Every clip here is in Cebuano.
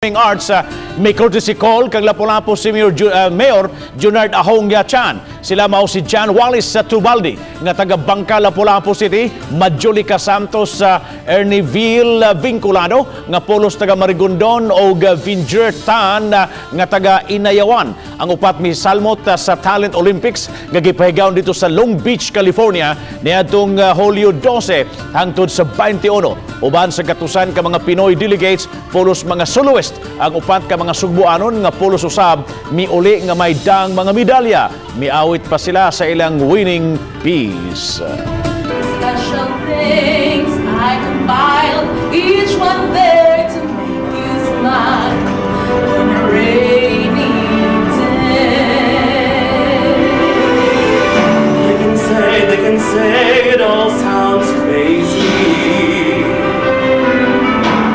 Arts may courtesy call kang Lapu-Lapu si Mayor, Mayor Junard Ahong Chan. Sila mao si John Wallace sa Tubaldi nga taga Bangka, Lapu-Lapu City, Majolica Santos sa Ernieville Vinculado nga pulos taga Marigondon og Vinger Tan nga taga Inayawan. Ang upat misalmot sa Talent Olympics nga gipahigayon didto sa Long Beach, California niadtong Hulyo 12 hangtod sa 21. Uban sa gatusan ka mga Pinoy delegates, pulos mga soloist ang upat ka mga Sugbuanon nga pulos usab miuli nga may daang mga medalya. Miawit pa sila sa ilang winning piece. Special things I compiled, each one there to make you smile on a rainy day. They can say it all sounds crazy.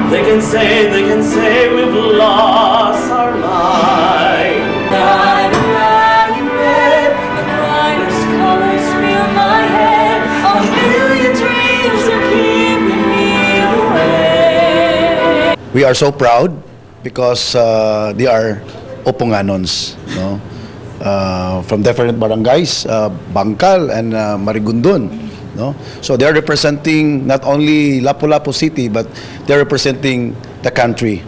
They can say we've lost our mind. Night around in bed, the brightest colors fill my head. A million dreams are keeping me awake. We are so proud because they are Oponganons, no? From different barangays, Bangkal and Marigondon, no? So they are representing not only Lapu-Lapu City, but they're representing the country.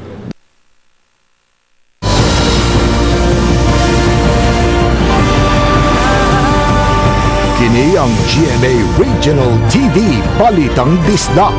Kini ang GMA Regional TV Balitang Bisdak.